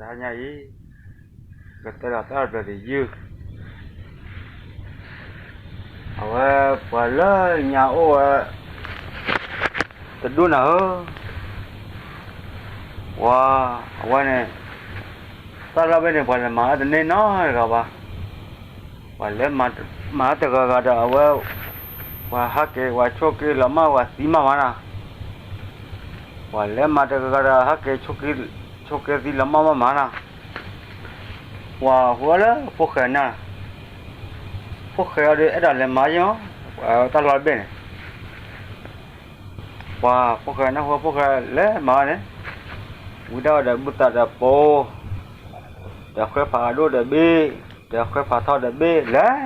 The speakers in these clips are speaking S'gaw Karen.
တဟါညါအံၤ ကတဲဒီးတၢ်ဘျၢတယုၢ်, အဝဲပှၤလၢညါအိၣ်ဝဲ တဒူၣ်နၤဧၢ, ပှၤအဝဲန့ၣ် တၢ်လီၢ်ဘ့ၣ်န့ၣ် ပှၤလဲၤမၤအီၣ်တန့ၢ်နီတဂၤဘၣ်. ပှၤလဲၤမၤတဂၤဂၤဒီး အဝဲ ပှၤဟးက့ၤ ပှၤဆိးက့ၤလီၤမၢ် ပှၤသံမးမးနီၤ. ပှၤလဲၤမၤတဂၤဂၤဒီး ဟးက့ၤ ဆိးက့ၤသံလီၤမၢ်မးမးနီၤ. ပှၤဟူအီၤလၢဖိၣ်ဃဲနၤ, ဖိၣ်ဃဲအီၤဒီး အဲၣ်ဒိးလဲၤမၤယီၤ တၢ်လီၢ်တဘ့ၣ်န့ၣ် ပှၤဖိၣ်ဃဲနၢ်ဟူဖိၣ်ဃဲလဲၤမၤအီၤန့ၣ်, ဝံၤဒၣ်ဝဲဒီးဘူၣ်သးဒီးပိ, ဒီးခွဲးဖးအဒိၣ်ဒီးဘ့ၣ်, ဒီးခွဲးဖးထီၣ်ဒီးဘ့ၣ်လဲၤ,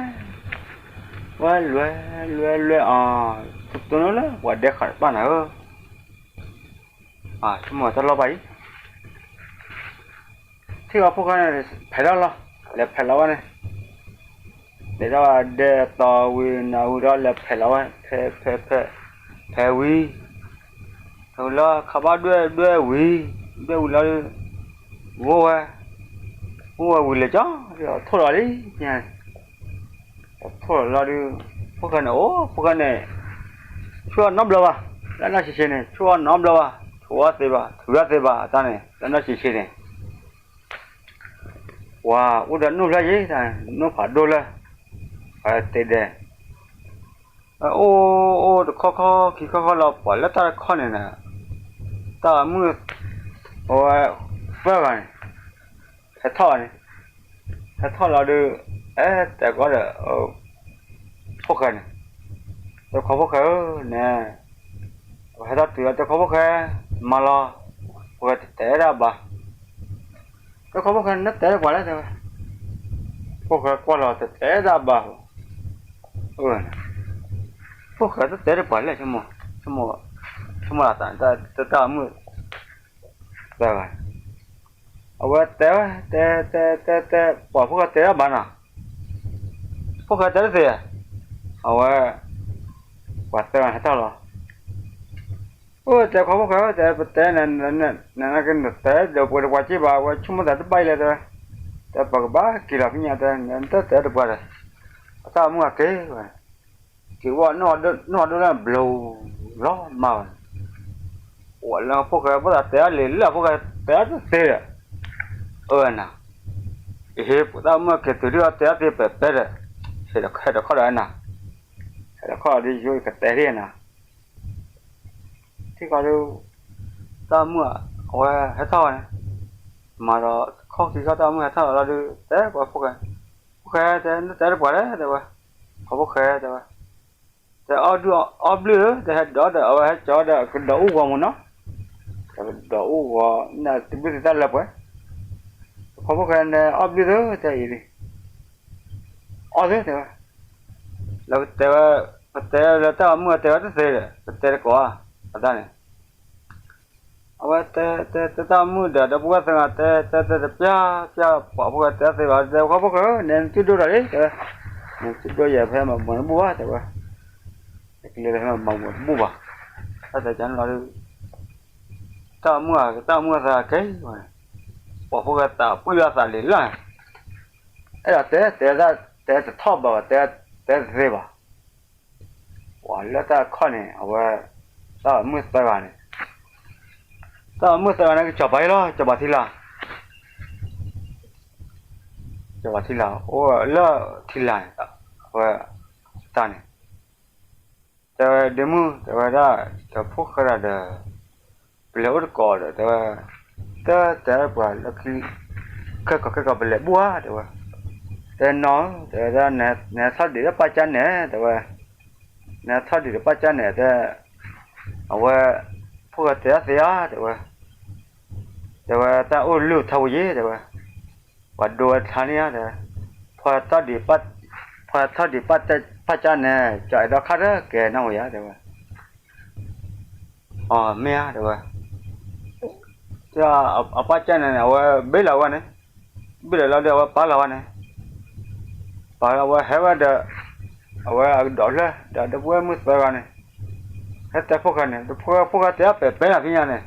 ဝဲလွဲလွဲလွဲအီၤ, တိတိလၢပှၤဒဲဃာ်တပၣ်နၤဧၢ, ဆိကမိၣ်တၢ်လီၢ်ဘၣ်အံၤ ထံၣ်အီၤဖိၣ်ဃဲန့ၣ် ဖဲးထီၣ်လီၤ, လဲၤဖဲးလီၤဝဲန့ၣ်, လဲၤထီၣ်ဒဲတီၤဝံၤနၤဝံၤဒီး လဲၤဖဲးလီၤဝဲ, ဖဲးဖဲးဖဲး, ဖဲးဝံၤ, ဖဲးဝံၤလီၤ ခးဘၣ်ဒွဲၣ်ဒွဲၣ်ဝံၤ, ဒွဲၣ်ဝံၤလီၤဒီး ဂိၢ်ဝဲ, ဂိၢ်ဝဲဝံၤလဲၤကၠီ, ထိၣ်လီၤလံ, ထိၣ်လီၤလီၤဒီး ဖိၣ်ဃဲန့ၣ် အိၣ်ဖိၣ်ဃဲန့ၣ် ဆူၣ်အီၣ်နီတဘျီဘၣ်, လၢနီၢ်ဆံးဆံးန့ၣ် ဆူၣ်အီၣ်နီတဘျီဘၣ်, ထိၣ်အီၣ်သ့ဘၣ် ထုးအီၣ်သ့ဘၣ်အတၢ်န့ၣ် လၢနီၢ်ဆံးဆံးန့ၣ် ပှၤအိၣ်ဒီးနိၣ်ဖျၢၣ်ယံၤ, နိၣ်ဖးဒိၣ်လၢ ပှၤတ့ဒဲး, အိၣ်အိၣ်တခီခီခံခီခီလီၤ ပှၤလၢတၢ်တခီန့ၣ်, တၢ်မုၣ်အဝဲသၢဂၤန့ၣ် ဟဲထီၣ်န့ၣ်, ဟဲထီၣ်လီၤဒီး အဲၣ်တဲကီဒီး ဖိၣ်ဃဲန့ၣ်, တဲခီဖိၣ်ဃဲဧၢန့ၣ်, ဟဲထီၣ်တုၤလီၤ တဲခီဖိၣ်ဃဲ, မၤလီၤ, ဖိၣ်ဃဲတတဲဒၣ်ဘၣ်, တဲခီဖိၣ်ဃဲ နတဲတပှၤလဲၣ်တဲဝဲ, ဖိၣ်ဃဲကွၢ်လီၤတတဲဒၣ်ဘၣ်, ဖိၣ်ဃဲတတဲတပှၤလဲၣ်, ဆိကမိၣ်လီၤသး တၢ်မုၣ်သၢဂၤ အဝဲတဲဝဲ တဲတဲတဲတဲ ပှၤဖိၣ်ဃဲတဲဒၣ်ဘၣ်နီၤ, ဖိၣ်ဃဲတဲတသ့, အဝဲ ပှၤသၢဂၤဟဲထီၣ်လီၤ, အိၣ်တဲခီဖိၣ်ဃဲ တဲပတဲနၤ, နကနတဲဒီးပှၤတပှၤက့ၢ်ဘၣ်, အဝဲဆိကမိၣ်သးတဘၣ်အံၤလဲၣ်တဲဝဲ, တဲပှၤကဘၣ်က့ၤလီၤဖဲညါတဲ နတတဲတပှၤဒီး အတၢ်မုၣ်အက့ၤဝဲ က့ၤဝဲ နီၢ်ဒိၣ်လၢဘျိလီၤမးဝဲ, အိၣ်လၢဖိၣ်ဃဲ ဖိသၣ်တဲအီၤလံၤလၢဖိၣ်ဃဲတဲအီၤတသ့ဒီး, အၢဝဲနၤ, ယဟ့ၣ်တၢ်မုၣ်က့ၤတုၤဒ်အီၤတဲအီၤသ့ပဲာ်ပဲဒီး, ဟဲဒီးခီၣ်ဒီးနၤ, ဟဲဒီးခီၣ်ဒီးယိကတဲထံၣ်နၤ, ထံၣ်ခီဒီး တၢ်မုၣ်အဝဲဟဲထီၣ်ဝဲန့ၣ်, မၤဒီးခီၣ်ခံခီတၢ်မုၣ်ဟဲထီၣ်လီၤဒီး တဲပှၤဖိၣ်ဃဲ, ဖိၣ်ဃဲတဲ နတဲတပှၤလဲၣ်တဲဝဲ, ခီဖိၣ်ဃဲတဲဝဲ တဲအီၣ်ဒုၣ်အီၣ်ဘျုၣ်ဧၢ, တဟဲဒီးဒီးအဝဲဟဲကၠီဒီးကဒီးအူဂီၤမူနီၤ, ကဒီးအူဂီၤ နတဘျုၣ်သ့တၢ်လၢပှဲၤ, ခီဖိၣ်ဃဲန့ၣ် အီၣ်ဘျုၣ်ဧၢ တဲအံၤလံ, အီၣ်သ့တဲဝဲ, လၢပတဲဝဲ, ပတဲလၢတၢ်မုၣ်အတဲဝဲတသ့ဒီး ပတဲတကိးဧါ, အတၢ်န့ၣ် အဝဲတဲတဲတဲတၢ်မုၣ်ဒီး ဒီပုၢ်ဝဲၢ်သၢဂၤ တဲတဲတဲတပျၢ်ပျၢ် ပှၤဖိၣ်ဃဲတဲသ့ဘၣ် တဲခီဖိၣ်ဃဲဧၢ နဲနစုဒိၣ်တၢ်လံ တဲဝဲ, နဲနစုဒိၣ်ယဲ ဖဲမၤမူၤတဘူၣ်ဘၣ် တဲဝဲ, ယကလဲၤဖဲမၤမူၤတဘူၣ်ဘၣ်, တၢ်တဲကန့ၣ်လီၤဒီး တၢ်မုၣ်ဧၢ တၢ်မုၣ်သၢဂၤက့ၤဝဲ, ပှၤဖိၣ်ဃဲသးပှံၢ်လီၤသးလံၤလၢ်, အဲၣ်ဒိးတဲ တဲ တဲတထီၣ်ဘၣ်ဘၣ် တဲ တဲတသ့ဘၣ် ပှၤလၢတၢ်ခီၣ်န့ၣ် အဝဲ တၢ်မုၣ်သၢဂၤန့ၣ်, တၢ်မုၣ်သၢဂၤန့ၣ် ကစီၤပၤဟံၣ်လီၤ စီၤပၤထံလာ်, စီၤပၤထံလာ် အိၣ်လၢထံလာ်န့ၣ် အဝဲ တၢ်န့ၣ် တဲဝဲ ဒ့မုၣ် တဲဝဲဒၣ် ဒီးဖိၣ်ဃဲဒၣ်ဒီး ပလဲၤအိၣ်တကိးဒီး တဲဝဲ တၢ်တဲပှၤလၢခံ ခဲကီးခဲကီးပလဲၤဘူၣ်ဧါ တဲဝဲ, တဲနီၢ်ဧၢ တဲဝဲဒၣ် နဟဲထီၣ်ဒံးဒီးပၢ်ကၠၢ်နဲၣ် တဲဝဲ, နဟဲထီၣ်ဒံးဒီးပၢ်ကၠၢ်နဲၣ် တဲ, အဝဲ ဖိၣ်ဃဲတဲဒၣ်သ့ဧါ တဲဝဲ, တဲဝဲ တၢ်အိၣ်လုၢ်ထီဘိယ့ၣ် တဲဝဲ, ပှၤဒိဝဲထါန့ၣ်ဧါ တဲဝဲ, ဖဲထီၣ်ဒံး ဖဲထီၣ်ဒံးပၢ်ကၠၢ်နဲၣ် ကၠီအဲၣ်ဒိးခါတကဲနီၣ်ဝဲယါ တဲဝဲ အီၤမ့ၢ်ဧါ တဲဝဲ, အပၢ်ကၠၢ်နဲၣ်န့ၣ် အဝဲဘ့ၣ်လီၤဝဲန့ၣ်, ဘ့ၣ်လီၤလီၤဒီး အဝဲပာ်လီၤဝဲန့ၣ်, ပာ်လီၤဝဲဟဲဝဲဒီး အဝဲအကဒီးဖျၢၣ်ဒီး ဒီပုၢ်ဝဲၢ်မုၣ်သၢဂၤန့ၣ်, ဟဲတဲဖိၣ်ဃဲန့ၣ် ဒီးဖိၣ်ဃဲ ဖိၣ်ဃဲတဲအပဲာ်ပဲာ်လီၤဖဲညါန့ၣ်,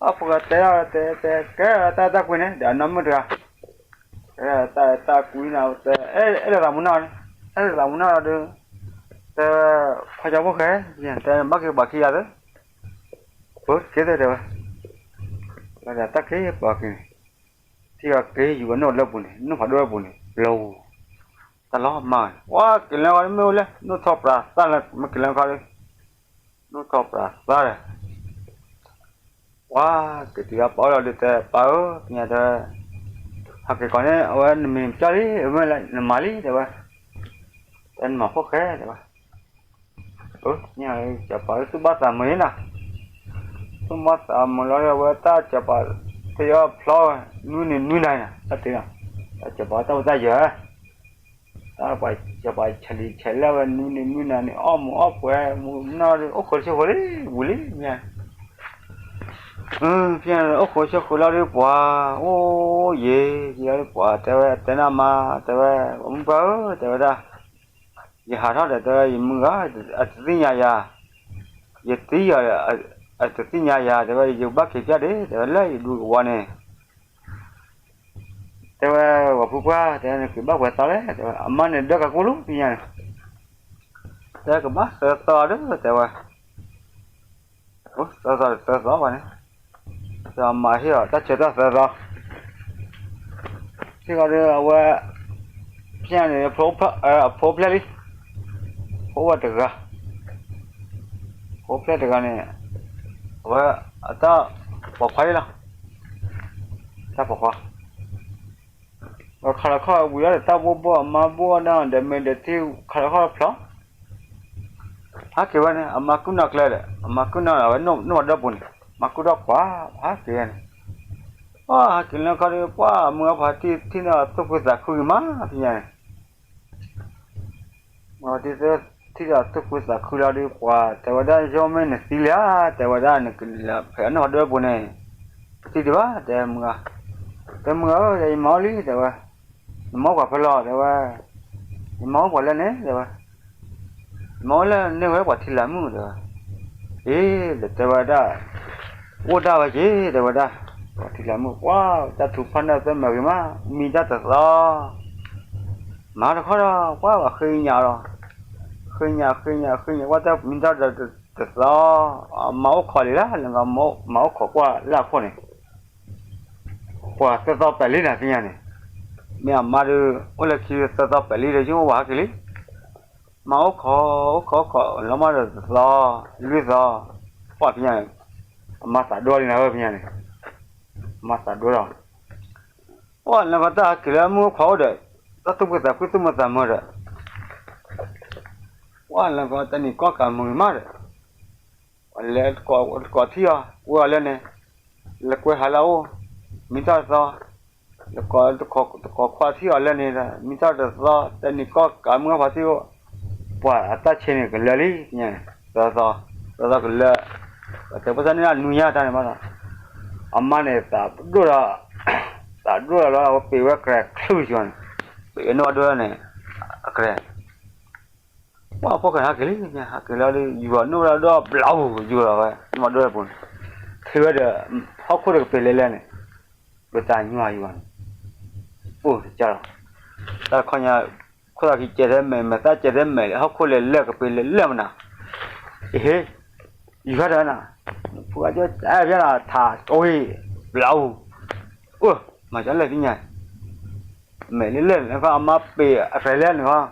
အဖိၣ်ဃဲတဲ တဲ တဲ ကဲတၢ်အဲၣ်တၢ်ကွံန့ၣ် ဒီးအနီၢ်မုၣ်တဂၤ, တၢ်အဲၣ်တၢ်ကွံန့ၣ် အဲၣ်လိာ်သးမူနီၢ်န့ၣ်, အဲၣ်လိာ်သးမူနီၢ်လီၤဒီး, တဲဝဲ, ခွါကၠီဖိၣ်ဃဲ, တဲဘၣ်က့ၤပှၤခံဂၤသၢ, ပက့ၤသၢတဲဝဲ, ဒီးတၢ်က့ၤပှၤက့ၤန့ၣ်, ထံၣ်အီၤက့ၤယူၤဝဲနီၢ်လၢပူၤန့ၣ် နီၢ်ဖးဒိၣ်ဝဲပူၤန့ၣ် လီၤ, တၢ်လီၤမၢ်န့ၣ် ပှၤက့ၤလၢခီမ့ၢ်အိၣ်လဲၣ် နီၢ်ထီၣ်ပြးသၣ်လၢမ့ၢ်က့ၤလၢခီဒီး, နီၢ်ထီၣ်ပြးသၣ်ဒီး ပှၤက့ၤတုၤလၢပၢ်အိၣ်လီၤဒီးတဲ ပၢ်ဧၢ သ့ၣ်ညါတဲဝဲ, ဟးက့ၤကီးန့ၣ် အဝဲနမံၤကၠီလံ အမ့ၢ်နမၤလံတဲဝဲ, တဲနမၤဖိၣ်ဃဲတဲဝဲ, စီၤပၤလၢသူၣ်ဘၣ်သးမုာ်လံနီၤ, သူၣ်ဘၣ်သးမုာ်လီၤဒီး အဝဲတၢ်စီၤပၤသ့ၣ်အီၣ်ဖျီဝဲ နွံနံၤနွံနၤနီၤ တၢ်တ့လီၤ, တၢ်စီၤပၤတၢ်အိၣ်တၢ်ယၢၤ တၢ်ပှၤစီၤပၤဆဲးလံဆဲးလဲၢ်ဝဲ နွံနံၤနွံနၤန့ၣ် အီၣ်မူးအီၣ်ပှဲၤ မူးနီၢ်ဒီး အိၣ်ခိးဆၢခိးလံ ဝံၤလံမ့ၢ်ဧါ, ဖဲန့ၣ်အိၣ်ခိးဆၢခိးလီၤဒီးပှၤ, အိၣ်ယံၤယံၤလီၤဒီးပှၤ တဲဝဲ တဲနၤမါ တဲဝဲ ပှၤမုၣ်ပှၢ်ဧၢ တဲဝဲဒၣ်, ယဟးထီၣ်ဒီး တဲဝဲ ယမုၢ်ဂၤ အတသ့ၣ်ညါယၤ, ယသံယၤဒီး အတသ့ၣ်ညါယၤ တဲဝဲ ယကဘၣ်က့ၤပျၢ်ဒ့ တဲဝဲ လၢယဒူကဝီၤန့ၣ် တဲဝဲ ပှၤဖုပှၢ် တဲဝဲ နက့ၤဘၣ်ပှဲၤသီလဲၣ် တဲဝဲ အမါန့ၣ်ဒၢကၤကိၢ်လီၤ သ့ၣ်ညါန့ၣ်, တဲကဘၣ်သၢသီဒီး တဲဝဲ, သၢသီဒီးသၢသီဘၣ်န့ၣ်, ဒီးအမါဟ့ၣ်အီၤတၢ်ဆၢထၢၣ်သၢသီ, ဟ့ၣ်ဃီဒီးအဝဲ, ဖဲန့ၣ် အဖိဖျဲၣ်လံ, ဖိဝဲတဂၤ, ဖိဖျဲၣ်တဂၤန့ၣ်, အဝဲ, အတၢ်ပိာ်ခွါလံလီၤ, တၢ်ပိာ်ခွါ ခးလီၤခီၣ်ဝံၤဒီးတၢ်ဘိၣ်ဘိၣ် အမါဘိၣ်ဒီး ဒီးမ့ၢ်ဒီးထံၣ် ခးလီၤခီၣ်ဖျိ, ဟဲက့ၤဝဲန့ၣ် အမါကုၢ်နီၢ်ကျဲဒီး အမါကုၢ်နီၢ်အဝဲနီၢ်ဝဲဒီပုၢ်န့ၣ် မါကုၢ်ဒီၣ်ခွါ, ဟဲက့ၤဝဲန့ၣ်, ပှၤဟဲက့ၤလၢခီဒီး ပှၤမုၢ်အဖါတံၢ်ထံၣ်န့ၣ်သူၣ်ခုသးခုဂ့ၤမး ဖဲညါန့ၣ် မ့ၢ်ထံၣ်ဒီးသူၣ်ခုသးခုလီၤဒီး ပှၤတဲဝဲဒၣ် ယီၢ်မ့ၢ်နသံလံဧါ, တဲဝဲဒၣ် နကလဲၤဖဲးအနီၢ်ဒီပုၢ်န့ၣ်, တသံဒံးဘၣ် တဲမုၢ်ဂၤ, တဲမုၢ်ဂၤဧၢ ယမၤအိၣ်လံ တဲဝဲ, နမၤအိၣ်ပှၤဖဲလဲၣ် တဲဝဲ, ယမၤအိၣ်ပှၤလၢန့ၣ် တဲဝဲ, ယမၤအိၣ်လၢန့ၢ်ဝဲပှၤထံလၢမုၢ် တဲဝဲ, အ့ ဒီးတဲဝဲဒၣ် အိၣ်ဒၣ်ဝဲက့ၤ တဲဝဲဒၣ်, ပှၤထံလၢမုၢ် ပှၤတၢ်ထူဖးန့ၣ်သၢမၤဂ့ၤမး မံတၢ်တသီ မၤတခီဒီး ပှၤဘၣ်ဃ့ညါဒီး, ဃ့ညါဃ့ညါဃ့ညါ ပှၤတၢ်မံတၢ်တသီ, မၤအိၣ်ခိးလံလၢ မၤအိၣ်ခိးကွၢ်လၢအခိၣ်န့ၣ်, ပှၤသၢသီပာ်လံနၤသ့ၣ်ညါန့ၣ်, မ့ၢ်အမါဒီး အိၣ်လၢခံသၢသီပာ်လံဒီး ယအိၣ်ဝဲဟဲက့ၤလံ မၤအိၣ်ခိး အိၣ်ခိးအိၣ်ခိး လီၤမးဒီးတသီ, လွံၢ်သီ, ပှၤဖဲညါန့ၣ်, အမါသးဒိၣ်လံနၤဧၢ ဖဲညါန့ၣ်, အမါသးဒိၣ်လီၤ, ပှၤလၢကီတၢ်ဟဲက့ၤလၢမုၢ်အိၣ်ခိးအိၣ်ဒီး, တၢ်သူၣ်ဖှံသးဖှံသူၣ်မုာ်သးမုာ်ဒီး, ပှၤလၢကီတၢ်နံၤကီၢ်ကးမုာ်ဂ့ၤမးဒီး, ပှၤလဲၤတကိးထံၣ်အီၤ ကွဲအီၤလၢန့ၣ်, လဲၤကွဲဟးလၢအအိၣ်, မံတၢ်တသီ, လဲၤကိး, တကိးခွါထံၣ်အီၤလၢန့ၣ်, မံတၢ်တသီ, တၢ်နံၤကီၢ်ကးမုၢ်အဖါတံၢ်အိၣ်, ပှၤအတၢ်ဆဲးန့ၣ်ကလၢာ်လံ, သၢသီ, သၢသီကလၢာ်, ပှၤတဲဖိသၣ်န့ၣ်နွံညါတၢ်န့ၣ်ဘၣ်ဒီး, အမါန့ၣ်သးဒိၣ်ဒီး, သးဒိၣ်ဒီးလီၤ အဝဲပ့ၤဝဲကြဲးချုးကီၤန့ၣ်, ပ့ၤဝဲနီၢ်ဒိၣ်န့ၣ်, အကြဲး ပှၤဖိၣ်ဃဲဟဲက့ၤလံ, ဟဲက့ၤလီၤဒီး ယူၤအီၤနီၢ်ဝဲဒၣ်ဒီးဘျီပူၤ ယူၤလီၤဝဲ နီၢ်ဒိၣ်ပူၤန့ၣ်, ထံၣ်ဝဲဒီး, ဟီၣ်ခိၣ်ဒီးကပ့ၤလဲၤလဲၣ်န့ၣ်, ပတၢ်ညွၤယူၤအီၤန့ၣ်, အိၣ်တကၢ်လီၤ, တၢ်ခီညါ, ခိၣ်သးခံကဲထဲမဲာ် မဲာ်သၣ်ကဲထဲမဲာ် ဟီၣ်ခိၣ်လဲၤလဲၣ်ကပ့ၤလဲၤလဲၣ်မနၤ, အဟ့ၣ်, ယူၤဟဲဒီးနၤ, ဖိကၠီတဲဖဲနၤ ထးတိၢ်ဟံၣ်, ဘျီပူၤ, အိၣ်, မၤကၠီလဲၣ်သ့ၣ်ညါ မဲာ်လၢလဲၣ်န့ၣ် အမါပ့ၤအကြဲးလဲၣ်န့ၣ်,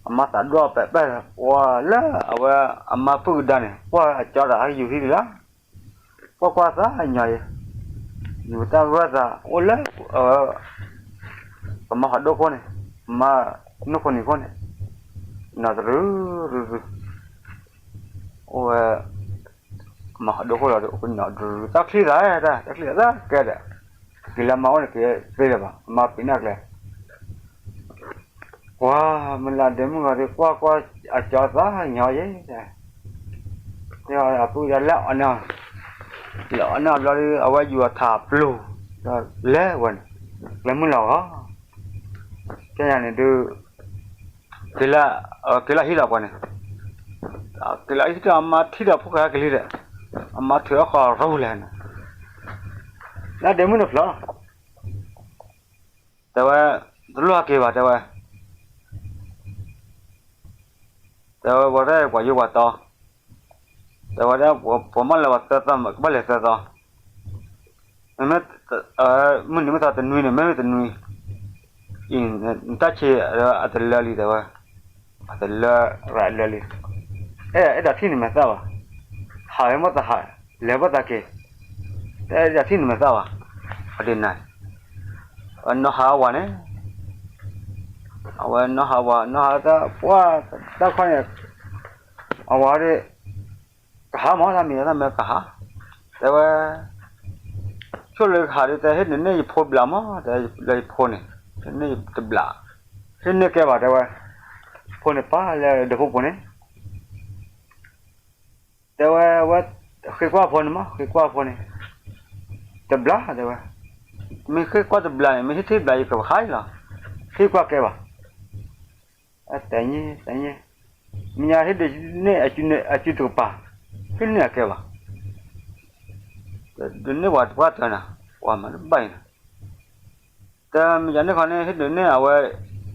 အမါသးဒိၣ်ပဲာ်ပဲာ်, ပှၤလၢအဝဲအမါပုၢ်ကဒါန့ၣ် ပှၤအကၠီတၢ်ဟဲယူၤထံၣ်လံလီၤ, ကွၢ်ကွၢ်သးညီယဲ, ယူၤတၢ်ဂၢၢ်သးအိၣ်လၢ, ကမါဃီဒိၣ်ခိၣ်န့ၣ်, မါနုၢ်ခိၣ်နံၤခိၣ်န့ၣ်, နီၢ်တရုၤရုၤရုၤ အိၣ်ဝဲ, မၤဟးဒိၣ်ခိၣ်လီၤဒီး အိၣ်ကနီၤဒုး တၢ်ချံသးတၢ် တၢ်ချံသးတၢ်ကဲဒီး, က့ၤလၢမါအိၣ်န့ၣ် က့ၤသ့လၢၤဘၣ် အမါပ့ၤနီၣ်ကျဲ, ပှၤမုၢ်လၢ်ဒဲးမုၢ်ဂီၤဒီး ကွၢ်ကွၢ်အကၠီသးညီယဲ, အပုၢ်ဒီးလဲၤအီၣ်န့ၢ်, လဲၤအီၣ်န့ၢ်အဘျီဒီး အဝဲယူၤအထးပျိၤ, ဒီးလဲၤဝဲန့ၣ်, ကျဲမုၢ်လီၤဂီၤ, ကဲယၤန့ၣ်ဒုး က့ၤလၢ, က့ၤလၢဟံၣ်လီၤပှၤန့ၣ်, က့ၤလၢဟံၣ်ဒီးအမါထံၣ်ဒီးဖိၣ်ဃဲဟဲက့ၤလံဒီး, အမၤထုးအီၣ်ဃီရူလဲၣ်န့ၣ်, လၢဒ့မုၣ်န့ၣ်ဖျိးလီၤ, တဲဝဲ, တလိၣ်ဟဲက့ၤဘၣ် တဲဝဲ, တဲဝဲ ပှၤတဲပှၤယိပှၤတီ, တဲဝဲဒၣ် ပှၤမၢလၢပှၤသၢသီ ကဘၣ်လဲၤသၢသီ, မ့မ့ၢ် မုၢ်နံၤမ့ၢ်သီတနွံန့ၣ် မ့မ့ၢ်တနွံ, အံၤ နတၢ်ဆ့အတလၢလံ တဲဝဲ, အတလၢ ရၤလၢလံ, အဲၣ်ဒိးထံၣ်နမဲာ်သၣ်ဘၣ်, ဟးဝဲမ့ၢ်သဟး, လဲၤဘၣ်သးက့ၤ, အဲၣ်ဒိးထံၣ်နမဲာ်သၣ်ဘၣ်, အဒ့နၤ, အဝဲနီၢ်ဟးအဝၤန့ၣ်, အဝဲနီၢ်ဟးဝၤ နီၢ်ဟးတၢ်ပှၢ်, တၢ်ခီန့ၣ်, အဝၤဒီး, ကဟးမး တၢ်မံၤတၢ်မံၤကဟး, တဲဝဲ, ဆိၣ်လၢကဟးဒီး တဲဟ့ၣ်ဒုးနဲၣ်ယဖိဘျးမး တဲလၢယဖိန့ၣ်, ဟ့ၣ်န့ၢ်ယတဘျး, ဟ့ၣ်န့ၢ်ကဲဘၣ် တဲဝဲ, ဖိန့ၣ်ပာ်လၢဒၢးဖိပူၤန့ၣ် တဲဝဲ, ဝဲ, ဃ့ကွၢ်ဖိန့ၣ်မး ဃ့ကွၢ်ဖိန့ၣ်, တဘျး တဲဝဲ, မ့ၢ်ဃ့ကွၢ်တဘျးန့ၣ် မ့ၢ်ဟ့ၣ်ထံၣ်ဘျးယကဟးလီၤ, ဃ့ကွၢ်ကဲဘၣ်, တညါ တညါ, မ့ၢ်ညါဟ့ၣ်ဒုးနဲၣ်အစုတကပၤ, ဟ့ၣ်န့ၢ်အကဲဘၣ်, ဒုးနဲၣ်ပှၤတပှၢ်တၢၢ်နၤ, ပှၤမၤတဘၣ်အံၤနၤ တမ့ၢ်ယၤန့ၣ်ခီန့ၣ် ဟ့ၣ်ဒုးနဲၣ်အဝဲ,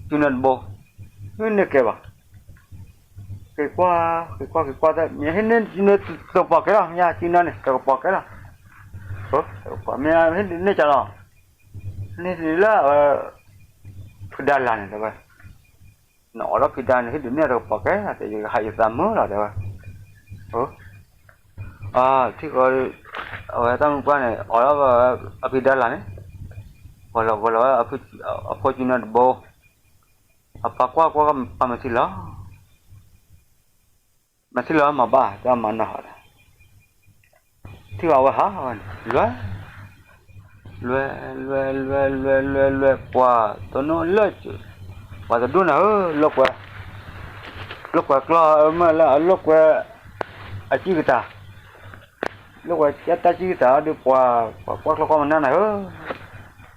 စုနၢတဘိ, ဟ့ၣ်န့ၢ်ကဲဘၣ်, ဃ့ကွၢ်, ဃ့ကွၢ် ဃ့ကွၢ် တမ့ၢ်ဟ့ၣ်န့ၢ်စုနၢတကပၤကဲလီၤ မ့ၢ်ညါစုနၢန့ၣ် တကပၤကဲလီၤ, တကပၤမ့ၢ်ဟ့ၣ်ဒုးနဲၣ်ကလီၤ, န့ၢ်ဒုးလၢအဝဲ, ဖုဒါလၢ်န့ၣ် တဲဝဲ, နအိးထီၣ်ဖံဒါန့ၣ် ဟ့ၣ်ဒုးနဲၣ်တကပၤကဲ, ယကဟးယသးမုာ်လီၤ တဲဝဲ, ထံၣ်ဃီ, အဝဲတၢ်မုၢ်ပှၢ်န့ၣ် အိးထီၣ်အဖံဒါလၢ်န့ၣ်, ဂီၤလီၤဂီၤလီၤဝဲ, အဖိစုနၢတဘိ, အပၢ်ကွၢ်ကွၢ်ပၢ်မၤထံလီၤ, မၤထံလီၤမၤဘၣ် တၢ်မၤနီၢ်ဟးဒီး, ထံၣ်ဘၣ်ဝဲဟးဝဲန့ၣ် လွဲ, လွဲ, လွဲ, လွဲ, လွဲ, လွဲ, ပှၤတနီၣ်လၢ, ပှၤတဒူၣ်နၤဧၢ, လိာ်ကွဲ, လိာ်ကွဲကျီၢ်မ့ၢ်လၢအလိာ်ကွဲ, အစံၣ်ကတၢၢ်, လိာ်ကွဲတၢ်စံၣ်ကတၢၢ်ဒီးပှၤ, ပှၤကွၢ်ကျီၢ်ကွၢ်မနၢ်နၤဧၢ,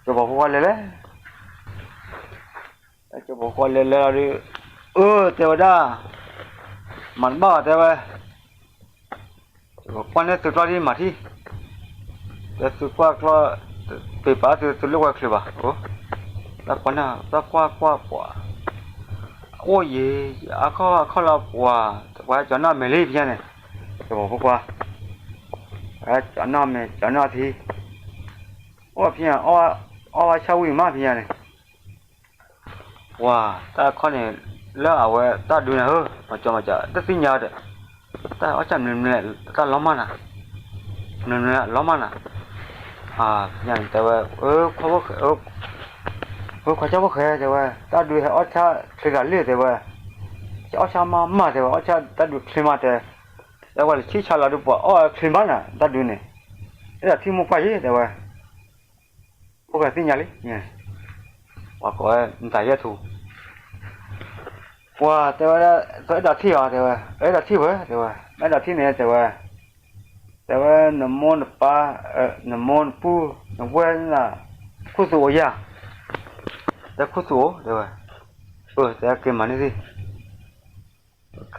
စီၤပၤဖိခွါလဲၤလဲၤ စီၤပၤဖိခွါလဲၤလဲၤလီၤဒီး, အၢ တဲဝဲဒၣ်, မၤတဘၣ်ဘၣ်တဲဝဲ, ကွၢ်န့ၢ်သုကျီၢ်ဒ်မၤထံ, တဲသုကွၢ်ကျီၢ်, ပ့ၤပာ်သုသုလိာ်ကွဲချုးဘၣ်, တၢ်ကွၢ်န့ၣ် တၢ်ကွၢ်ကွၢ်ပှၤ, အိၣ်ယံၤ, အခီၣ်အခီၣ်လီၤပှၤ, ပှၤကၠီၤနီၣ်မဲာ်လံဖဲညါန့ၣ်, စီၤပၤဖိခွါ, ကၠီၤနီၣ်မဲာ် ကၠီၤနီၣ်ထံ, အိၣ်ဖဲညါ, အီၣ်ဝဲဆၣ်ဝံၤမးဖဲညါန့ၣ် ပှၤတၢ်ခီန့ၣ်, လၢအဝဲတၢ်ဒုးနၤဧၢ, မၤကၠီမၤကၠီ တသ့ၣ်ညါဒီး, တၢ်အီၣ်ဆၣ်မနုၤမနုၤလဲၣ်, တၢ်လီၤမၢ်နၤ, မနုၤမနုၤလီၤမၢ်နၤ, ဖဲညါန့ၣ်တဲဝဲ, ခွါကၠီဖိၣ်ဃဲတဲဝဲ, တၢ်ဒုးဟဲအီၣ်ဆၣ်ချ့ဂၤလံတဲဝဲ, အီၣ်ဆၣ်မးမးတဲဝဲ, အီၣ်ဆၣ်တၢ်ဒုးချ့မးတဲ, တဲဝဲလၢဆံၣ်ဆါလီၤဒီးပှၤအီၣ်ချ့မးနၤ တၢ်ဒုးန့ၣ်, အဲၣ်ဒိးထံၣ်မိၢ်ပှၢ်ယံၤတဲဝဲ ဖိၣ်ဃဲသ့ၣ်ညါလံ, ပှၤကိးဝဲ နတၤယဲၢ်ထူ, ပှၤတဲဝဲဒၣ်, အဲၣ်ဒိးထံၣ်အီၤတဲဝဲ, အဲၣ်ဒိးထံၣ်ဝဲတဲဝဲ, အဲၣ်ဒိးထံၣ်န့ၣ်တဲဝဲ, တဲဝဲနမိၢ်နပၢ်, နမိၢ်နပုၢ်, နဝဲၢ်န, ခိၣ်သူအိၣ်ယၤ, တဲခိၣ်သူအိၣ်တဲဝဲ, အၢ တဲက့ၤမၤန့ၢ်သ့ၣ်,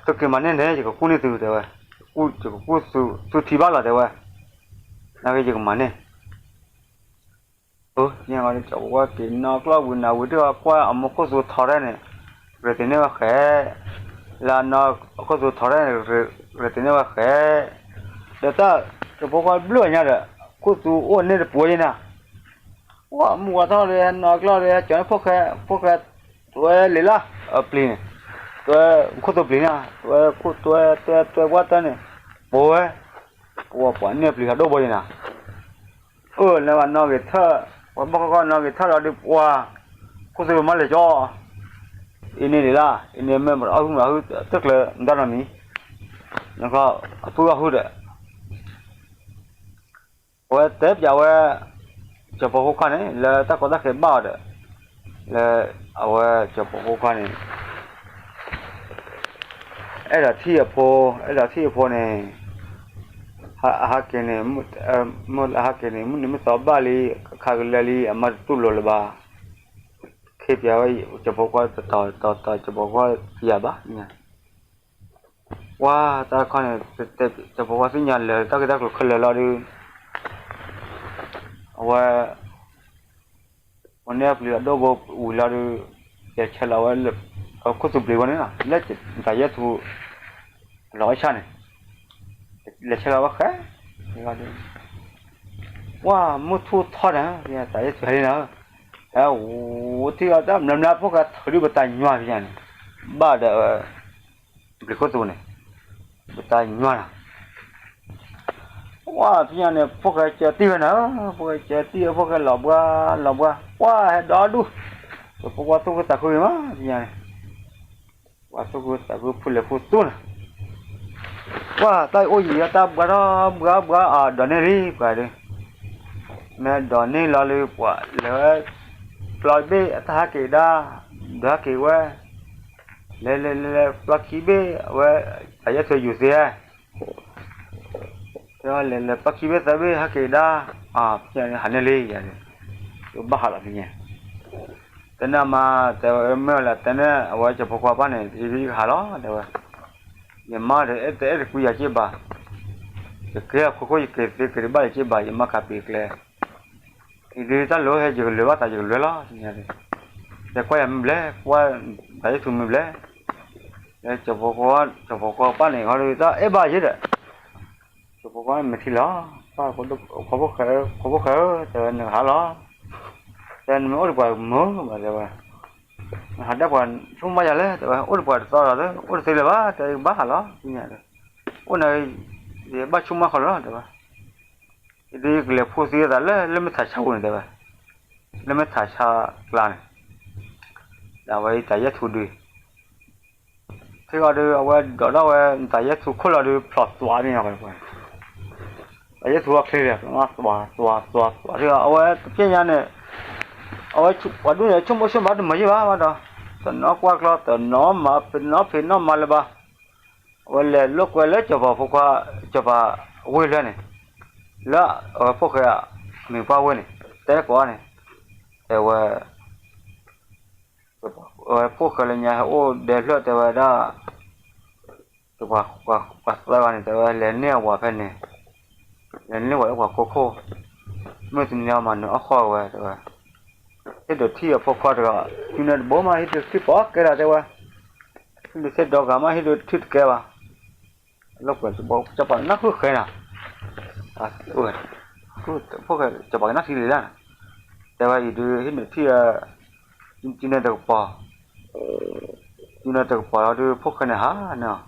သုက့ၤမၤန့ၢ်န့ၣ် ယကကူၣ်န့ၢ်သုတဲဝဲ, ယကကူၣ်သုထံဘၣ်လီၤတဲဝဲ, နာ်က့ယကမၤန့ၢ် ပှၤက့ၤနီၢ်ကျီၢ်ဝံၤနၤဝံၤတၢ်ကွၢ်အမိၢ်ခိၣ်သူထီရဲၣ်န့ၣ်, ရ့တ့ၢ်န့ၢ်ဝဲဃဲ, လၢအနီၢ်ခိၣ်သူထီရဲၣ်န့ၣ်, ရ့တ့ၢ်န့ၢ်ဝဲဃဲ, ဒီးတၢ်တဖိခွါဘျုးအညါဒီး, ခိၣ်သူအိၣ်န့ၣ်တပူၤယဲနၤ, အိၣ်မူဝဲထီၣ်ဒီးနီၢ်ကျီၢ်ဒီးကၠီၤန့ၢ်ဖိၣ်ဃဲ, ဖိၣ်ဃဲ, တွဲလံၤလၢ, အပျံၤန့ၣ်, တွဲ, ခိၣ်သူပျံၤန့ၣ်, တွဲခိၣ်တွဲတွဲတွဲဝဲတၢ်န့ၣ်, ပဝဲ, ပဝဲပှၤန့ၢ်ပျံၤဟးဒိၣ်ဘိယဲနၤ အၢ လၢပှၤနီၣ်ဂ့ၤထၢၣ်, ပှၤဘၣ်ကီကီနီၣ်ဂ့ၤထၢၣ်လီၤဒီးပှၤ, ခိၣ်သူမၤလဲၤကၠီ, အံၤန့ၣ်ဒ်လၢ, အံၤန့ၣ်မ့ၢ်ပှၤအဟုမ့ၢ်အဟုတကျၢၤ ဒၣ်နီတမံၤ, နကီၢ်, အပုၢ်အဟုဒီး, အဝဲတဲပျးဝဲ, ကၠီၤပီၤဖိခွါန့ၣ် လၢတၢ်ကီတၢ်ခဲဘၣ်အီၤဒီး, လၢ, အဝဲကၠီၤပီၤဖိခွါန့ၣ် အဲၣ်ဒိးထံၣ်အဖိ, အဲၣ်ဒိးထံၣ်အဖိန့ၣ်, အဟးက့ၤန့ၣ်, မ့ၢ်အဟးက့ၤန့ၣ် မုၢ်နံၤမုၢ်သီဘၣ်လံ, ခးကလဲလံ အမါတတူၢ်လိာ်လၢၤဘၣ်, ခ့ပျးဝဲ, ကၠီၤပီၤဖိခွါတတီၤတီၤတီၤ ကၠီၤပီၤဖိခွါယၤဘၣ်, ပှၤတၢ်တခီန့ၣ် စီၤပၤဖိခွါသ့ၣ်ညါလၢာ်တၢ်ဂ့ၢ်တၢ်ကျိၤခဲလၢာ်လီၤဒီး အဝဲ ပှၤန့ၢ်အပျံၤအဒိၣ်ဘိဝံၤလီၤဒီး လဲၤဆဲးလီၤဝဲလၢ ခိၣ်သူပျံၤဝဲန့ၣ်လီၤ လၢတၢ်ယဲၢ်ထူ အလီၤအဆၣ်န့ၣ် လဲၤဆဲးလီၤဝဲဃဲ ပှၤမုၢ်ထူၣ်ထီၣ်န့ၣ် တၢ်ယဲၢ်ထူဟဲလံနၤ ဟဲအိၣ်ထံၣ်အီၤတၢ်မျၢမျၢ ဖိၣ်ဃဲထီၣ်ဒုးပတၢ်ညွၤဖဲညါန့ၣ် ဘၣ်ဒီး ပျံၤခိၣ်သူန့ၣ် ပတၢ်ညွၤနၤ ပှၤဖဲညါန့ၣ် ဖိၣ်ဃဲကၢတံၢ်ဝဲနၤ ဖိၣ်ဃဲကၢတံၢ်ဝဲ ဖိၣ်ဃဲလီၤဘှါလီၤဘှါ ပှၤဟဲဒီဒူၣ် ပဖိခွါသူၣ်ခုသးခုဂ့ၤမး ဖဲညါန့ၣ် ပှၤသူၣ်ခုသးခုဖုလဲၤဖုသူန့ၣ် ပှၤတၢ်အိၣ်ယံၤယီတၢ်ဘှါထီၣ်ဘှါဘှါအဒိးန့ၢ်လံ ပှၤဒီး မ့ၢ်ဒိးန့ၢ်လီၤလၢပှၤလဲၤဝဲ ပျီဘ့ၣ်အတၢ်ဟးက့ၤဒါ ဒိးဟဲက့ၤဝဲ လဲၤလဲၤလဲၤလဲၤပျီခံဘ့ၣ် အဝဲ တၢ်ယဲၢ်ထူယူၤသ့ တဲဝဲလဲၤလဲၤပျီခံဘ့ၣ်သၢဘ့ၣ်ဟဲက့ၤဒါ ဖဲညါန့ၣ်ဟးန့ၢ်လံယၤန့ၣ် ဘၣ်ဟးလီၤဖဲညါ တဲန့ၢ်အမါ တဲဝဲမ့ၢ်လၢတဲန့ၢ်အဝဲစီၤဖိခွါပၢ်န့ၣ် ယကဟးလီၤ တဲဝဲ ယမါဒီးအဲၣ်တအဲၣ်တကွံယၤက့ၢ်ဘၣ် ယကဲအခိခိၣ်ယက့ၤသ့က့ၤတဘၣ်ယက့ၢ်ဘၣ် ယမါကးပ့ၤကျဲ အံၤဒုးတၢ်လိၤဟဲယကလဲၤဘၣ်သးယကလဲၤလီၤ တဲကွၢ်ယၤမ့ၢ်ဘျဲၣ် ကွၢ်တၢ်ယဲၢ်ထူမ့ၢ်ဘျဲၣ် တဲစီၤဖိခွါပၢ်န့ၣ် ခီဒုးတၢ်အဲၣ်ဘၣ်ယဲဒီး စီၤဖိခွါမဲာ်ထံလီၤ ပၢ် ဖိၣ်ဃဲဧၢ တဲဝဲနကဟးလီၤ တဲနမ့ၢ်အိၣ်ဒီးပှၤမုာ်ဘၣ်တဲဝဲ နဟးဒၣ်ပှၤဆိကမိၣ်ယၤလဲၣ် တဲဝဲ အိၣ်ဒီးပှၤတသီဒီး အိၣ်တသ့လၢၤဘၣ် တဲဘၣ်ဟးလီၤ အိၣ်န့ၣ် ယဘၣ်ဆိကမိၣ်ဃီလီၤ တဲဝဲ ယဒုးယကလဲၤဖှိသံသးလၢ လၢမ့ၢ်ထးဆါပူၤန့ၣ်တဲဝဲ လၢမ့ၢ်ထးဆါကျါန့ၣ် ဒီးအဝဲအံၤတၢ်ယဲၢ်ထူဒုး ထံၣ်ဃီဒီး အဝဲဒိးထီၣ်ဝဲ တၢ်ယဲၢ်ထူခိၣ်လီၤဒီး ဖျိးသွးန့ၣ် တၢ်ယဲၢ်ထူအချ့န့ၣ် သွးသွးသွး ထံၣ်ဃီ အဝဲတဖျဲညါန့ၣ် အဝဲပှၤဒူၣ်န့ၣ် ဆိကမိၣ်ဆိကမးတမုာ်ယ့ၢ်ဘၣ်ဘၣ်ဒီး တနီၤကွၢ်ကျီ တနီၤမၤ တနီၤဖံးနီၤမၤလၢၤဘၣ် အဝဲလဲၤလိာ်ကွဲလၢစီၤပၤဖိခွါ စီၤပၤဝ့ၢ်လၢန့ၣ် လၢအဝဲဖိၣ်ဃဲအမံၤပှၢ်ဝ့ၢ်န့ၣ် တဲကိးန့ၣ် တဲဝဲ ဝဲဖိၣ်ဃဲလၢညါဟဲအိၣ်ဒဲဖျၢၣ်တဲဝဲဒၣ် ပှၤသၢဂၤန့ၣ် တဲဝဲလဲၤန့ၢ်အဝၤဖဲန့ၣ် လဲၤန့ၢ်ဝၤလၢပှၤခိခိၣ် မုၢ်တနံၤအမၤနၢၤအီၣ်ဃီဝဲတဲဝဲ ဟ့ၣ်ဒုးထံၣ်အဖိခွါတဂၤ စုနဲၣ်တဘိမး ဟ့ၣ်ဒုးထံၣ်ပီၣ်ကဲဒၣ်တဲဝဲ ဟ့ၣ်ဒုးသ့ၣ်ဒီဂၤမး ဟ့ၣ်ဒုးထံၣ်တကဲဘၣ် လၢကွဲးစီၤပၤကနၣ်ဃုဃဲနၤ ဖိၣ်ဃဲစီၤပၤကနၣ်ထံလံၤလၢ် တဲဝဲအံၤဒုးဟ့ၣ်ဒုးထံၣ် စုနဲၣ်တကပီၤ စုနဲၣ်တကပီၤလီၤဒုး ဖိၣ်ဃဲန့ၣ်ဟးန့ၣ်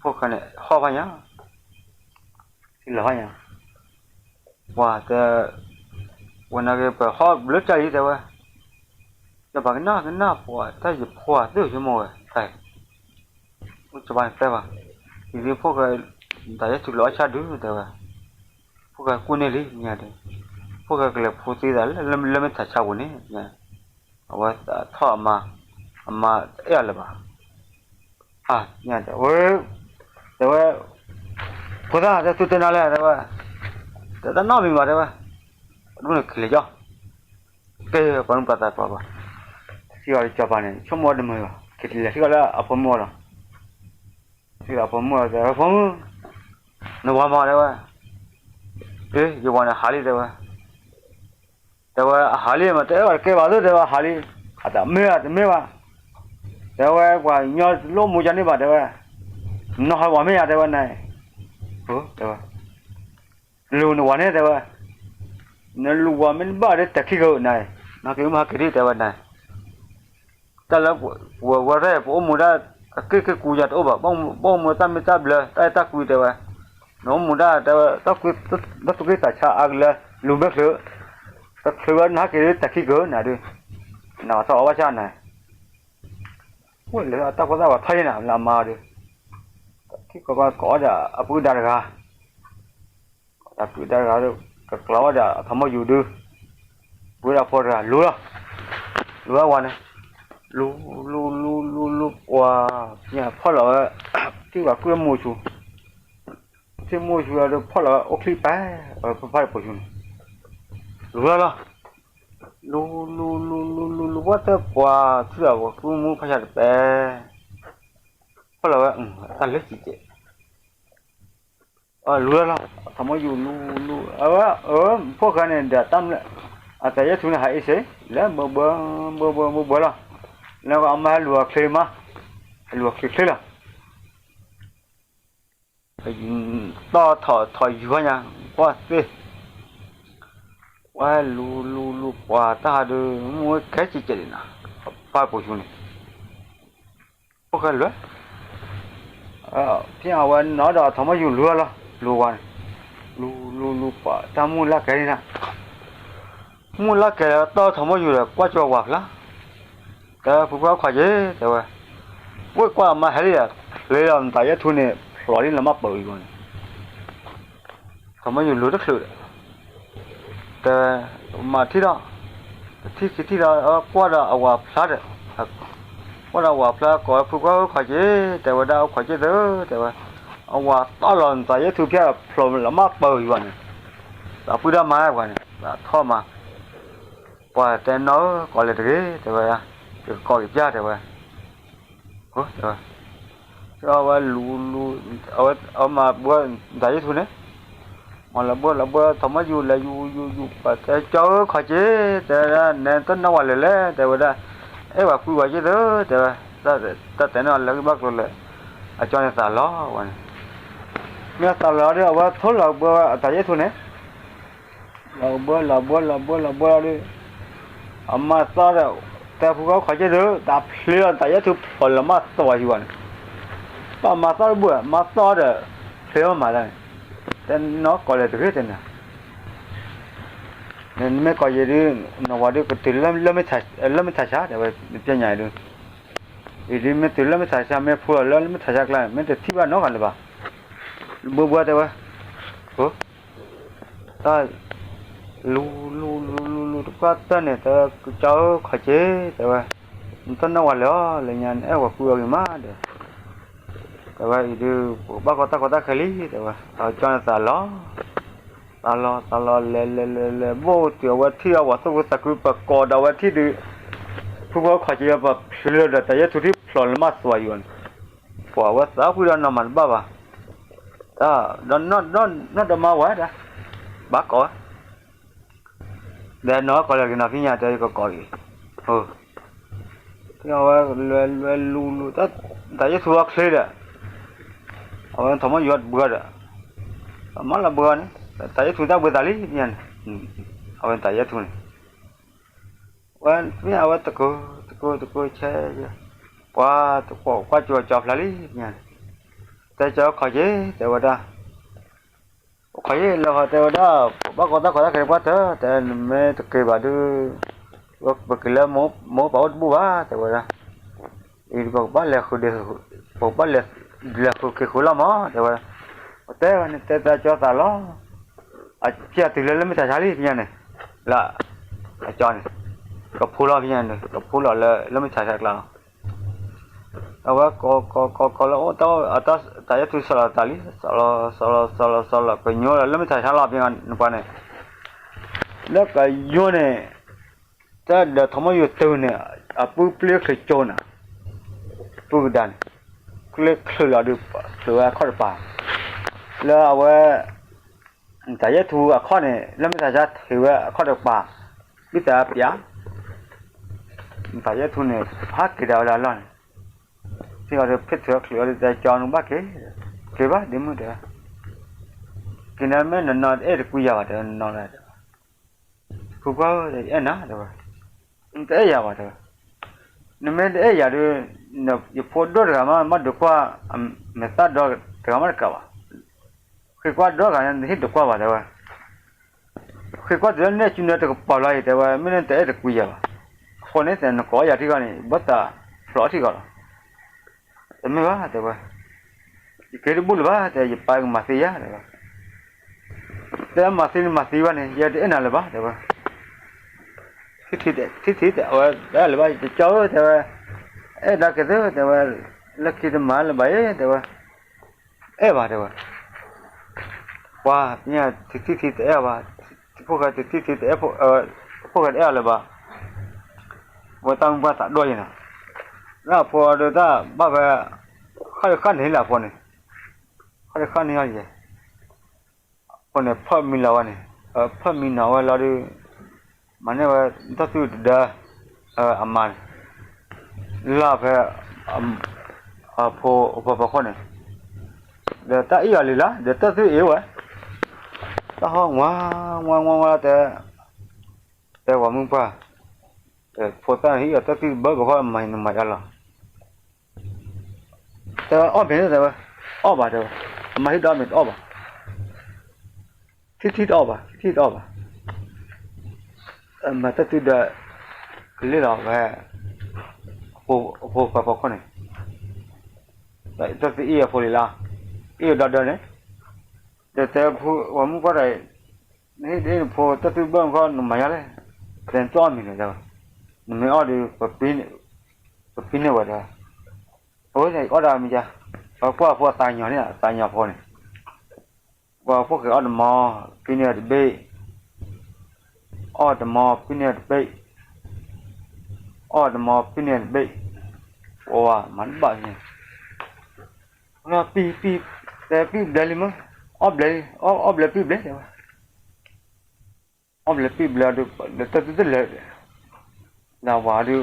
ဖိၣ်ဃဲန့ၣ်ဟီၣ်ဖးညါ ထံလီၤဖးညါ ပှၤတဲ ဝဲနာ်က့ၤပဟီၣ်ဘျၢတၢ်လံတဲဝဲ စီၤပၤကနၣ်ကနၣ်ပှၤတၢ်ယဖိဧါ သ့ၣ်ယမိၢ်ဝဲ တၢ် အိၣ်စီၤပၤန့ၣ်တဲဘၣ် အံၤဒုးဖိၣ်ဃဲ တၢ်ယဲၢ်ထူလီၤအဆၣ်ဒုးတဲဝဲ ဖိၣ်ဃဲကူၣ်န့ၢ်လံညါဒီး ဖိၣ်ဃဲကလဲၤဖှိသံသးလၢ လၢမ့ၢ်ထးဆါပူၤန့ၣ် အဝဲထီၣ်အမါ အမါတအဲၣ်အီၤလၢၤဘၣ် တဲဝဲ တဲဝဲ ဖိသၣ်တဲသုတဲနၤလဲၣ်တဲဝဲ တနီၣ်မံၤဘၣ်တဲဝဲ ဒ်န့ၣ်ကလဲၤကီ ကဲပှၤမုၢ်ပှၤသးကျီဘၣ် ထံၣ်အီၤလၢစီၤပၤန့ၣ် ဆိကမိၣ်တမုာ်ဘၣ် က့ၤလဲၤထံၣ်အီၤလၢအဖိမုၣ်အီၤလီၤ ထံၣ်အဖိမုၣ်အီၤတဲဝဲ ဖိမုၣ် နဝၤမးတဲဝဲ ယဝၤန့ၣ်ဟးလံတဲဝဲ တဲဝဲအဟးလံမး တအဲၣ်ဘၣ်တကဲဘၣ်သ့ၣ်တဲဝဲ အဟးလံ အတမ့ၢ်ဘၣ်တမ့ၢ်ဘၣ် တဲဝဲပှၤကညီတလိၣ်မူကန့ၢ်ဘၣ်တဲဝဲ နီၢ်ဟးဝၤမ့ၢ်ယၤတဲဝဲနၤ တဲဝဲ လူၤနဝၤန့ၣ်တဲဝဲ နလူၤဝၤမ့ၢ်တဘၣ်ဒီးတၢ်ခံကနၤ နဟဲက့ၤမ့ၢ်ဟဲက့ၤဒ်တဲဝဲနၤ တၢ်လၢပဝဲဝဲရဲၣ် ပအိၣ်မူဒၣ် အက့ၢ်က့ၢ်ကူယၤတအိၣ်ဘၣ် ဘၣ်အိၣ်မူတၢ်မ့ၢ်တၢ်ဘျၢ တၢ်အဲၣ်တၢ်ကွံတဲဝဲ နအိၣ်မူဒၣ်တဲဝဲ တၢ်ကွံ တၢ်သူၣ်က့ၢ်သးဆါအါကလၢ လူၤဘဲချုး တချုးဝဲနဟဲက့ၤတၢ်ခံကနၤဒုး နထီၣ်အီၣ်ဘၣ်ဆၣ်နၤ အိၣ်လၢအတၢ်ဖိသၣ်ဝဲထီၣ်ယဲၢ်နၤ လၢအမါအီၤဒုး ထံၣ်ကီကီကအီၣ်ဒၣ်အပုၢ်ဒါတဂၤ အပုၢ်ဒါတဂၤ ကကျီဝဲဒၣ်အထီမီၢ်ယူၤဒုး ပုၢ်ဝဲဒၣ်ဖိတဂၤ လူၤလီၤ လူၤဝဲဝၤန့ၣ် လူၤ လူၤ လူၤ လူၤ လူၤ ပှၤ ဖီၣ်လီၤဝဲ ထံၣ်ဝဲကွံာ်မူဆူ ထံၣ်မူဆူဒီးဖီၣ်လီၤဝဲအိၣ်ချံပၢ် ဝဲဖးဖးတပိာ်ဆူန့ၣ် လူၤလီၤလီၤ လူၤ လူၤ လူၤ လူၤ လူၤ လူၤ ဝဲတပှၤ ထံၣ်ဝဲကွံာ်မူဖးဆါတပၢ် ဖီၣ်လီၤဝဲ တၢ်လၢကကဲး လူၤလီၤလီၤ ထီၣ်မီယူၤလူၤလူၤ အဝဲ ဖိၣ်ဃဲန့ၣ်ဒီးတၢ်မနုၤ အတၢ်ယဲၢ်ထူန့ၣ် ဟးအ့ၣ်စ့ လဲၤဘၢဘၢ ဘၢဘၢဘၢဘၢလီၤ လၢအမါဟဲလူၤအချ့မး ဟဲလူၤအချ့ချ့လီၤ တီၢ်ထီၣ်ထီၣ်ယူၤညါ ကွၢ်သ့ ဝဲလူၤလူၤလူၤပှၤတၢ်ဟးဒုး မုၢ်ဝဲခဲကကဲးဒံးနၤ ပၢ်ပိာ်ယူၤန့ၣ် ဖိၣ်ဃဲလွဲ ဖဲအဝဲနီၢ်ဒီးထီၣ်မီယူၤလူၤလီၤ လူၤဝဲန့ၣ် လူၤလူၤလူၤပှၤတၢ်မုၢ်လၢ်ကဲဒံးနၤ မုၢ်လၢ်ကဲလၢတီၢ်ထီၣ်မီယူၤဒီး ကွၢ်ကၠီဝၤဖျါ တဲဖုဖုခီၣ်က့ၤ တဲဝဲ ဝ့ၢ်ကွၢ်အမါဟဲလံဒီး ချ့လီၤနတၢ်ယဲၢ်ထူန့ၣ် ဖျိးလံလၢမးပၢၤအံၤဘၣ်န့ၣ် ထီၣ်မီယူၤလူၤတချုးဒီး တဲဝဲ မၤထံၣ်ဒီး တထံၣ်ခံထံၣ်ဒီး ကွၢ်ဒီးအဝၤဖျါဒီး ကွၢ်ဒီးအဝၤဖျါ ကိးဝဲဖုကွၢ်ဧၢခီၣ်က့ၤ တဲဝဲဒၣ်အိၣ်ခီၣ်က့ၤသု တဲဝဲ အဝၤတီၢ်လီၤနတၢ်ယဲၢ်ထူဖျါဒီး ဖျိးလၢမးပၢၤအံၤဘၣ်န့ၣ် သးပှၢ်တၢ်မၤပှၤန့ၣ် သးထီၣ်မၤ ပှၤတဲနီၢ်ဧၢ ကိးလဲၤတဂ့ၤ တဲဝဲ ယကကိးက့ၤပျၢ် တဲဝဲ တဲဝဲ အဝဲလူၤလူၤ အဝဲမၤဘှီတၢ်ယဲၢ်ထူန့ၣ် မၤလီၤဘှီလီၤဘှီထီၣ်မီယူၤလဲၤယူၤယူၤယူၤ ပှၤတဲကၠီဧၢခီၣ်က့ၤ တဲဝဲဒၣ် နဲတနီၣ်ဝဲလဲၣ်လဲၣ် တဲဝဲဒၣ် အဲၣ်ပှၤကွံဝဲက့ၤသု တဲဝဲ တၢ်တဲန့ၣ်အီၤလၢဂ့ၢ်ဘၣ်ကျိၤလဲၣ် အကၠီန့ၣ်သးလီၤဝဲန့ၣ် မ့ၢ်သးလီၤဒီး အဝဲထိၣ်လီၤဘှီဝဲအတၢ်ယဲၢ်ထူန့ၣ် လီၤဘှီလီၤဘှီလီၤဘှီလီၤဘှီလီၤဒီး အမၤသီဒီး တဲဖုကွၢ်ခီၣ်က့ၤသု တၢ်ဖျ့လီၤတၢ်ယဲၢ်ထူဖျိးလၢမးသီအံၤဘၣ်န့ၣ် ပှၤမၤသီတဘူၣ် မၤသီဒီး ဖျ့မးမၤတၢ်န့ၣ် တဲနီၢ်ကိးလဲၤတဂ့ၤတဲနၤ နမ့ၢ်ကိးယံၤဒုး နဝၤဒုးကတုၤလၢ လၢမ့ၢ်ထးဆါ တဲဝဲ နပျဲညါအံၤဒုး အံၤဒုးမ့ၢ်တုၤလၢမ့ၢ်ထးဆါ မ့ၢ်ဖိးလီၤလၢလၢမ့ၢ်ထးဆါကျါန့ၣ် မ့ၢ်တထံၣ်ဘၣ်နီတဂၤလၢၤဘၣ် ဘှီဘှီတဲဝဲ တၢ် လူၤလူၤလူၤလူၤလူၤတကွၢ်တၢၢ်န့ၣ် တဲကၠီဧၢခီၣ်က့ၤ တဲဝဲ နတနီၣ်ဝဲလဲၣ်အီၤ လၢညါနအဲၣ်ဝဲကွံအီၤဂ့ၤမးဒီး တဲဝဲအံၤဒုး ပကဘၣ်ကီတၢ်ကီတၢ်ခဲလံ တဲဝဲ အကၠီန့ၣ်သးလီၤ သးလီၤသးလီၤလဲၤလဲၤလဲၤလဲၤ ဘိၣ်တုၤအဝဲထံၣ်အဝဲသူၣ်ခုသးခု ပကိးဒီးအဝဲထံၣ်ဒုး ဖုဖုခီၣ်က့ၤ ပဖျ့လီၤဒီးတၢ်ယဲၢ်ထူထံၣ်ဖျိးလၢမးသီအံၤန့ၣ် ပှၤဝဲသးကွံဒီးနီၢ်မၤတဘၣ်ဘၣ် ဒီးနီၢ်ဒီးမါဝဲဒၣ် ဘၣ်ကိးဝဲ ဒီးနီၢ်ကိးလၢက့ၤနီၢ်ဖံညါတဲယကကိးက့ၤ ဖံအဝဲလဲၤလဲၤလူၤလူၤ တၢ်ယဲၢ်ထူအီၤချ့ဒီး အဝဲထီၣ်မီယူၤတဘှီဒီး မၤလီၤဘှီန့ၣ် တၢ်ယဲၢ်ထူတၢ်ဘှီသးလံ ဖံန့ၣ် အဝဲတၢ်ယဲၢ်ထူန့ၣ် ဝဲဖံအဝဲတကိး တကိးတကိးဆဲး ပှၤတကိးကွၢ်ကၠီကၠီဖျါလံ ဖံန့ၣ် တဲကၠီခီၣ်က့ၤ တဲဝဲဒၣ် ခီၣ်က့ၤလၢဃီတဲဝဲဒၣ် ပဘၣ်ကီတၢ်ကီတၢ်ခဲတပှၢ်တၢၢ် တဲနမ့ၢ်တက့ၤဘၣ်ဒုး ပက့ၤလၢမိၢ်ပၢ်အိၣ်တဘူၣ်ဘၣ် တဲဝဲဒၣ် အံၤပကဘၣ်လဲၤဃုာ်ဒ့ ပကဘၣ်လဲၤ လဲၤဃုာ်က့ၤဃုာ်လီၤမး တဲဝဲ ပတဲဝဲန့ၣ် တဲတၢ်ကၠီသးလီၤ အဖံအတုၤလၢလၢမ့ၢ်ထးဆါလံ ဖံညါန့ၣ် လၢ အကၠီန့ၣ် ကဖိလီၤ ဖံညါန့ၣ် ကဖိလီၤလၢလၢမ့ၢ်ထးဆါကျါလီၤ အဝဲကိးကိးကိးကိးလၢအိၣ်တၢ်အိၣ် တၢ်ယဲၢ်ထူစီၤလီၤတၢ်လံ စီၤလီၤစီၤလီၤစီၤလီၤစီၤလီၤ ကညိလီၤလၢမ့ၢ်ထးဆါလီၤ ဖံန့ၣ် ပှၤန့ၣ် လၢကညိန့ၣ် တၢ်ဒီးထီၣ်မီယူၤတုၤန့ၣ် အပုၢ်ပျ့ချုးကၠိနၤ ပုၢ်ကဒါန့ၣ် ပျ့ချုးလီၤဒုး ချုးဝဲအခီၣ်တပၤ လၢအဝဲ တၢ်ယဲၢ်ထူအခီၣ်န့ၣ် လၢမ့ၢ်တၢ်ဆါထုးဝဲအခီၣ်တပၤ ဘံၣ်သးပၠး တၢ်ယဲၢ်ထူန့ၣ် ဟးက့ၤဒၣ်ဝဲလၢအလီၢ်န့ၣ် ဖံအီၤဒုးဖ့ၣ်ထုးချုးအီၤဒုး တဲကၠီနကဘၣ်က့ၤ က့ၤဘၣ်ဒ့မုၣ်တဲ က့ၤန့ၣ်မ့ၢ်နနီၢ်တအဲၣ်တကွံယၤဘၣ်တဲ နနီၢ်လၢ ဖုကွၢ်ဧၢ ယအဲၣ်နၤတဲဝဲ နတအဲၣ်ယၤဘၣ်တဲဝဲ နမ့ၢ်တအဲၣ်ယၤဒုး ယဖိဒိၣ်တဂၤမး မ့ၢ်ဒုးကွၢ် မဲာ်သၣ်ဒီတဂၤမးတကးဘၣ် ဃ့ကွၢ်ဒီဂၤန့ၣ် နဟ့ၣ်ဒုးကွၢ်ဘၣ်တဲဝဲ ဃ့ကွၢ်တုၤလၢနဲၣ်စုနဲၣ်တကပၤလီၤအံၤတဲဝဲ မ့ၢ်နတအဲၣ်တကွံယၤဘၣ် အဃိန့ၣ် နကိးယၤထံဂီၢ်န့ၣ် ဘၣ်သးဖျိးထံဂီၢ်လီၤ တမ့ၢ်ဘၣ်တဲဝဲ ယက့ၤတဘူၣ်လၢၤဘၣ်တဲ ယပၢ်ကမၤသံယၤတဲဝဲ တဲမၤသံနမၤသံဘၣ်န့ၣ် ယတအဲၣ်နၤလၢၤဘၣ်တဲဝဲ ထံထံတဲ အဝဲတအဲၣ်လၢၤဘၣ် ယကၠီဧၢတဲဝဲ အဲၣ်ဒၣ်က့ၤသုတဲဝဲ လၢခံတမၤလၢၤဘၣ်အံၤတဲဝဲ အဲၣ်ဘၣ်တဲဝဲ ပှၤပညါထံထံထံတအဲၣ်ဘၣ် ဖိၣ်ဃဲထံထံထံတအဲၣ် ဖိၣ်ဃဲတအဲၣ်အီၤလၢၤဘၣ် ဝဲတၢ်မုၢ်ပှၢ်သးဒိၣ်ယဲနၤ လၢအဖိအီၤဒုးတၢ်ဘၣ်ဖဲ ဃ ခါတခါန့ၣ်လၢအဖိန့ၣ်, ခါတခါန့ၣ်ယဲ, အဃိန့ၣ် ဖၢၣ်မံလီၤဝဲန့ၣ်, ဖၢၣ်မံနီၤဝဲလီၤဒီး, မၤန့ၢ်ဝဲ တၢ်သွံၣ်တဒၢ, အမါန့ၣ်, လၢဖဲ အဖိပှၤဖီခိၣ်န့ၣ်, ဒီးတၢ်အ့ၣ်အီၤလံလီၤ ဒီးတၢ်သွံၣ်အ့ၣ်ဝဲ, တၢ်ဟီၣ်ဝါဝါဝါဝါတဲ, တဲပှၤမုၣ်ပှၢ်, ဖိသၣ်န့ၣ်ဟ့ၣ်အီၤတၢ်သွံၣ်တဘၣ်ဘၣ်ဃီ မၤနမၤယါလီၤ. တဲဝဲအီၣ်မ့ၤတဲဝဲ, အီၣ်ဘၣ်တဲဝဲ, အမါဟ့ၣ်ဒီးအီၣ်မ့ၤတအီၣ်ဘၣ်, ထံၣ်ထံၣ်တအီၣ်ဘၣ် ထံၣ်ထံၣ်တအီၣ်ဘၣ်, မၤတၢ်သွံၣ်ဒီး, ကလ့ၢ်လီၤဝဲ, အဖိပှၤဖီခိၣ်န့ၣ်, တၢ်သွံၣ်အ့ၣ်အဖိလံလီၤ, အ့ၣ်ဒီးဒီးန့ၣ်, ဒီးတဲပှၤမုၣ်ပှၢ်ဒီး, နဟ့ၣ်ဒ်နဖိတၢ်သွံၣ်ဘၣ်ဘၣ်ဃီ နမၤယါလဲၣ်, တဲနတအီၣ်မ့ၤန့ၣ်တဲဝဲ, နမ့ၢ်အီၣ်ဒီး, ပပ့န့ၢ်ဝဲတဲဝဲ, အဝဲန့ၣ်အီၣ်ဒၣ်မ့ၢ်ယါ, ပှၤကွၢ်ဖိအသးညီန့ၣ် အသးညီဖိန့ၣ်, ပှၤဖိၣ်ဃဲအီၣ်တမီၤ, ပ့န့ၢ်တဘ့ၣ်, အီၣ်တမီၤ ပ့န့ၢ်တဘ့ၣ်, အီၣ်တမီၤ ပ့န့ၢ်တဘ့ၣ်, ပှၤမၤတဘၣ်န့ၣ်, ပံၣ်ပံၣ်, တဲပံၣ်ဘျဲလံမး, အီၣ်ဘျဲလံ, အီၣ်ဘျဲပံၣ်ဘျဲတဲဝဲ, အီၣ်ဘျဲပံၣ်ဘျဲဒီး တၢ်သွံၣ်တလဲၤ, လၢဝၤဒီး,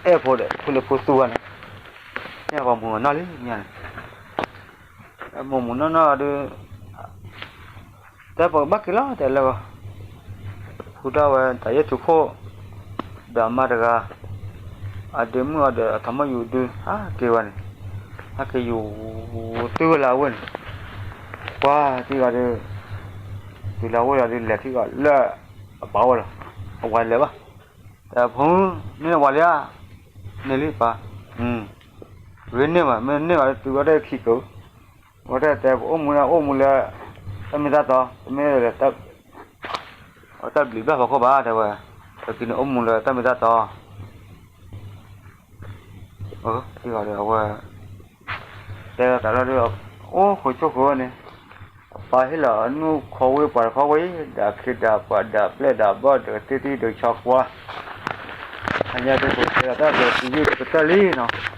အဲၣ်ဖိဒီး ဖိလၢဖိသူဝဲန့ၣ်, ဟဲပှၤမုာ်နီၢ်နီၢ်လံမ့ၢ်န့ၣ်, မုာ်မုာ်နီၢ်နီၢ်ဒီး, တဲပှၤကဘၣ်က့ၤလီၤတဲလၢဂီၤ, ဖုဒၣ်ဝဲတၢ်ယဲၢ်ထူခိၣ်, ဒီးအမါတဂၤ, အဒ့မုၣ်အီၤဒီးအထီမီၢ်ယူၤဒု ဟးက့ၤဝဲန့ၣ်, ဟးက့ၤယူၤ, တုၤဝဲလၢအဝ့ၢ်န့ၣ်, ပှၤတံၢ်ဂီၤဒီး, တုၤလၢအဝ့ၢ်လီၤဒီး လဲၤထံၣ်ဂီၤလၢအပၢ်အိၣ်လီၤ, အဝၤလဲၤဘၣ်, တဲဖိ, န့ၢ်ဝၤလံဧါ, န့ၢ်လံပၢ်, ဂ့ၤန့ၢ်ဘၣ် မ့ၢ်န့ၢ်ဘၣ်ဒီးတုၤဝဲဒၣ်ခံကၢ, ဝဲဒၣ်တဲပအိၣ်မူန့ၣ်အိၣ်မူလၢ, တၢ်မ့ၢ်တၢ်တီ တမ့ၢ်လၢ အတၢ်ဘျုးဘၣ်ဖီခိၣ်ဘၣ်တဲဝဲ, ပက့ၤန့ၣ်အိၣ်မူလၢတၢ်မ့ၢ်တၢ်တီ, အဝဲ, တဲတၢ်လီၤဒီး, အိၣ်ဃုာ်ဆိၣ်ဃုာ်ဝဲန့ၣ်, အပၢ်ဟ့ၣ်လီၤအနူၢ်ခီဝ့ပှၤတခီဝဲအံၤ ဒၣ်ခ့ဒၣ်ပှၤဒၣ်ပျဲၢ်ဒၣ်ဘီၣ်ဒီးတ့တံဒီးဆီကွၢ်, အညါတကိးတဲလီၤတၢ်ဒီးတယုၢ်ဒီးကတၢၢ်လံနီၤ